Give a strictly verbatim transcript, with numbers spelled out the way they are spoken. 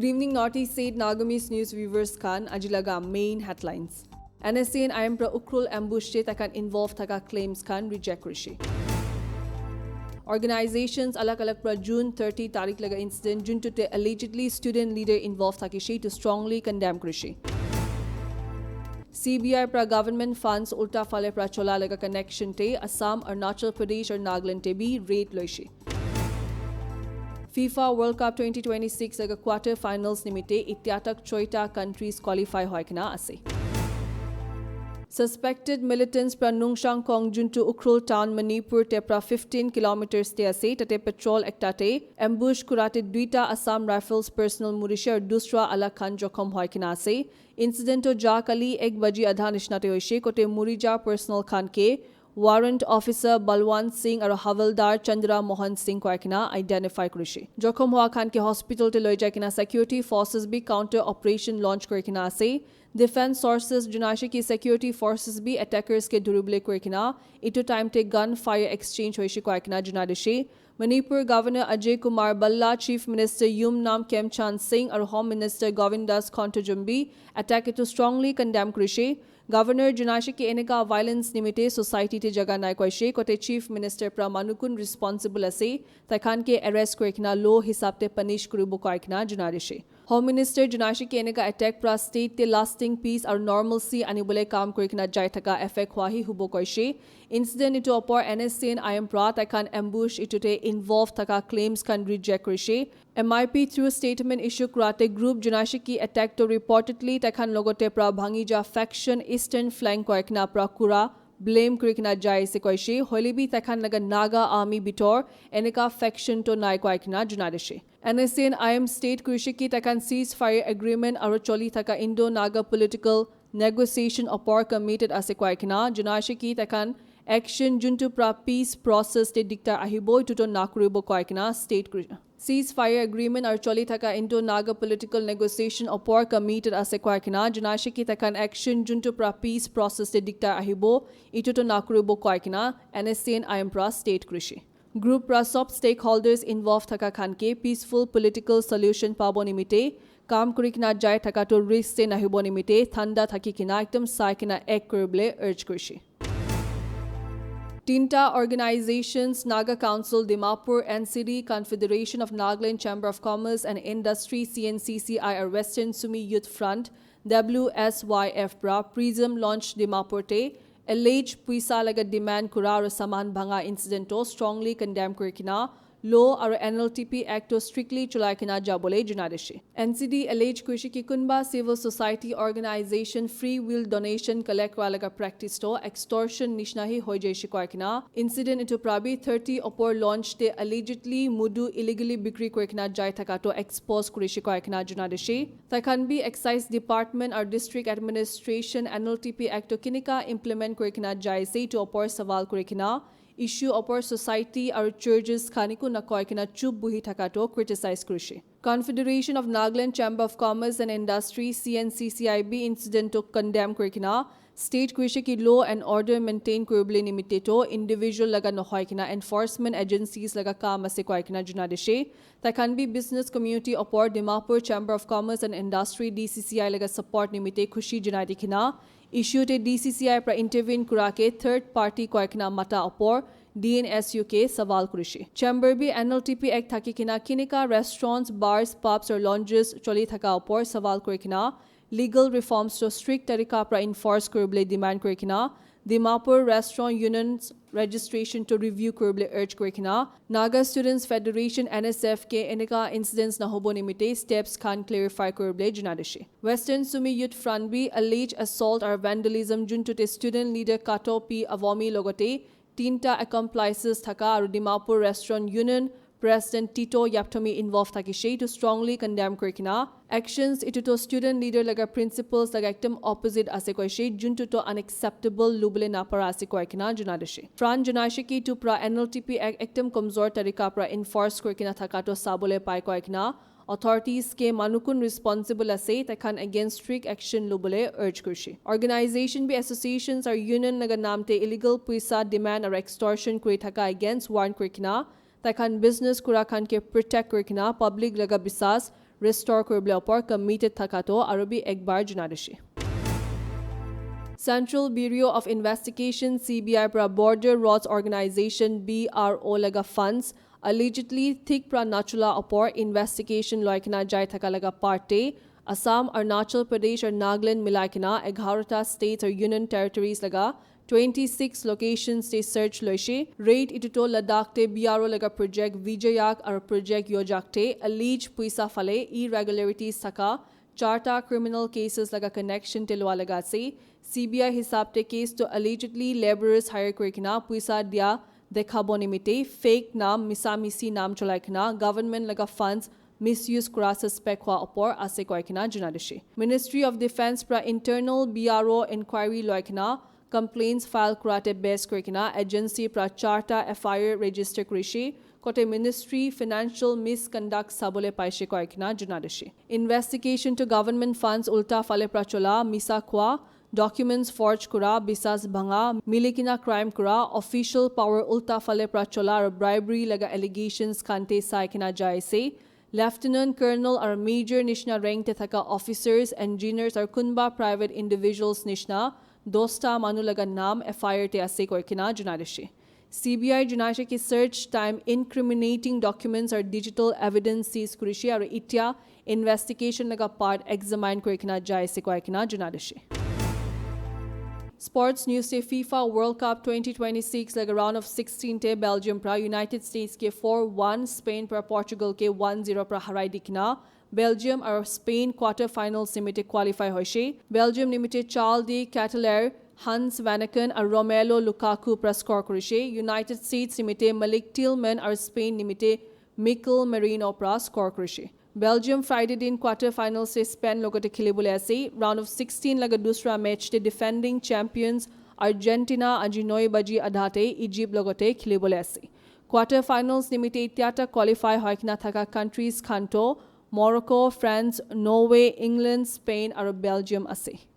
Good evening, Northeast State Nagamese News viewers khan. Aji laga main headlines. N S C N I M pra Ukhrul ambush te taikhan involved thaka claims khan reject kurishi. Organizations alag alag pra June thirty tarik laga incident juntu te allegedly student leader involved thakishi to strongly condemn kurishi. C B I pra government funds ulta phale pra chola laga connection te Assam, Arunachal Pradesh aru Nagaland te bi raid loishi. FIFA World Cup twenty twenty-six laga quarter finals nimite itya tak choita countries qualify hoi kena ase. Suspected militants pra Nungshang Kong juntu Ukhrul town Manipur te pra fifteen kilometers te ase, tate patrol ekta te ambush kurate duita Assam Rifles personnel murishi aru dusra alag khan jokhom hoi kena ase. Incident to ja kali ek baji adha nishna te hoishe, kote murija personnel khan ke Warrant Officer Balwant Singh aru Havildar Chandra Mohan Singh koi kena identify kurishi. Jokhom hua khan ke hospital te loi jai kena security forces bi counter operation launch koi kena ase. Defense sources junaishi ki security forces bi attackers ke dhuribole koi kena itu time te gun fire exchange hoishe koi kena junai dishe. Manipur Governor Ajay Kumar Bhalla, Chief Minister Yumnam Khemchand Singh aru Home Minister Govindas Kontujumbi attack itu strongly condemn kurishi. Governor junaishi ki eneka violence nimite society te jaga nai koishe, kote Chief Minister pra manukun responsible ase, taikhan ke arrest koi kena law hisab te punish kuribo koi kena junai dishe. Home Minister junaishi ki eneka attack pra state te lasting peace aru normalcy anibole kam koi kena jai thaka effect hua hi hubo koishe. Incident itu opor N S C N I M pra taikhan ambush itu te involved thaka claims khan reject kurishe. M I P through statement issue kurate group junaishi ki attack to reportedly taikhan logote pra bhangi ja faction Eastern Flank koi kena pra kura blame kuri kena jai ase koishe. Hoile bi taikhan laga Naga army bitor eneka faction to nai koi kena junai dishe. N S C N I M state kurishe ki taikhan ceasefire agreement aru choli thaka Indo-Naga political negotiation opor committed ase koi kena junaishi ki taikhan action juntu pra peace process te diktar ahibo itu to nakuribo koi kena state kuri. Ceasefire agreement aru choli thaka Indo-Naga political negotiation opor committed ase koi kena junaishi ki taikhan action juntu pra peace process te diktar ahibo itu to nakuribo koi kena N S C N I M pra state kurishe. Group pra sob stakeholders involved thaka khan ke peaceful political solution pabo nimite kam kuri kena jai thaka to risk te nahibo nimite thanda thaki kena ekdom sai kena ek kuribole urge kurishe. Tinta organizations, Naga Council Dimapur, N C D, Confederation of Nagaland Chamber of Commerce and Industry, C N C C I, aru Western Sumi Youth Front, W S Y F, pra Prism Launch Dimapur te alleged puisa laga demand kura aru saman bhanga incident to strongly condemn kuri kena law aru N L T P Act to strictly cholai kena jabole junai dishe. N C D allege kurishe ki kunba civil society organization free will donation collect kura laga practice to extortion nishna hi hoi jaishi koi kena incident itu pra bi thirty opor launch te allegedly mudu illegally bikri kuri kena jai thaka to expose kurishe koi kena junai dishe. Taikhan bi Excise Department aru District Administration N L T P Act to kinika implement kuri kena jai ase itu opor sawal kuri kena issue opor society aru churches khan eku nakoi kena chup buhi thaka to criticize kurishe. Confederation of Nagaland Chamber of Commerce and Industry, C N C C I, bi incident to condemn kuri kena state kurishe ki law and order maintain kuribole nimite to individual laga nohoi kena enforcement agencies laga kam ase koi kena junai dishe. Taikhan bi business community opor Dimapur Chamber of Commerce and Industry, D C C I, laga support nimite khushi junai di kena issue te D C C I pra intervene kura ke third party koi kena mata opor D N S U ke sawal kurishe. Chamber bi N L T P Act thaki kena kinika restaurants, bars, pubs or lounges choli thaka opor sawal kuri kena legal reforms to strict tarika pra enforce kuribole demand kuri kena Dimapur Restaurant Unions registration to review kuribole urge kuri kena Naga Students Federation, N S F, ke eneka incidents nahobo nimite steps khan clarify kuribole junai dishe. Western Sumi Youth Front bi allege assault aru vandalism juntu te student leader Kato P Avomi logote tinta accomplices thaka aru Dimapur Restaurant Union President Tito Yaptomi involved thakishe itu strongly condemn kuri kena actions itu to student leader laga principles laga ekdom opposite ase koishe, juntu to unacceptable lubole napara ase koi kena junai dishe. Front junaishe ki itu pra N L T P Act ekdom komzor tarika pra enforce kuri kena thaka to sabole pai koi kena authorities ke manukun responsible ase taikhan against strict action lubole urge kurishe. Organization bi associations aru union laga naam te illegal puisa demand aru extortion kuri thaka against warn kuri kena taikhan business kura khan ke protect kuri kena public laga bisas restore kuribole opor committed thaka to aru bi ekbar janai dishi. Central Bureau of Investigation, C B I, pra Border Roads Organization, B R O, laga funds allegedly thik pra nachula opor investigation loi kena jai thaka laga part te Assam, Arunachal Pradesh aru Nagaland milai kena egharo ta states aru union territories laga twenty-six locations te search loishe. Raid itu to Ladakh te B R O laga Project Vijayak aru Project Yojak te alleged puisa phale irregularities thaka charta criminal cases laga connection te lua laga ase. C B I hisab te case to allegedly laborers hire kuri kena puisa dia dekhabo nimite fake naam, misa misi naam cholai kena government laga funds misuse kura suspect hua opor ase koi kena janai dishi. Ministry of Defence pra internal B R O inquiry loi kena complaints file kura te base kuri kena agency pra charta F I R register kurishi, kote ministry financial misconduct sabole paishe koi kena janai dishi. Investigation to government funds ulta phale pra chola, misa khua, documents forge kura, bisas bhanga, milikina crime kura, official power ulta phale pra chola aru bribery laga allegations khan te sai kena jai ase. Lieutenant Colonel aru Major nishina rank te thaka officers, engineers aru kunba private individuals nishina dosta manu laga naam F I R te ase koi kena janai dishi. C B I janai she ki search time incriminating documents aru digital evidence seize kurishi aru itia investigation laga part examine kuri kena jai ase koi kena janai dishi. Sports news te FIFA World Cup twenty twenty-six laga round of sixteen te Belgium pra United States ke four one, Spain pra Portugal ke one zero pra harai di kena Belgium aru Spain quarter finals nimite qualify hoishe. Belgium nimite Charles de Ketelaere, Hans Vanaken aru Romelu Lukaku pra score kurishe. United States nimite Malik Tillman aru Spain nimite Mikel Merino pra score kurishe. Belgium Friday din quarter finals te Spain logote khilibole ase. Round of sixteen laga dusra match te defending champions Argentina aji noi baji adha te Egypt logote khilibole ase. Quarter finals nimite itiata qualify hoi kena thaka countries khan to Morocco, France, Norway, England, Spain aru Belgium ase.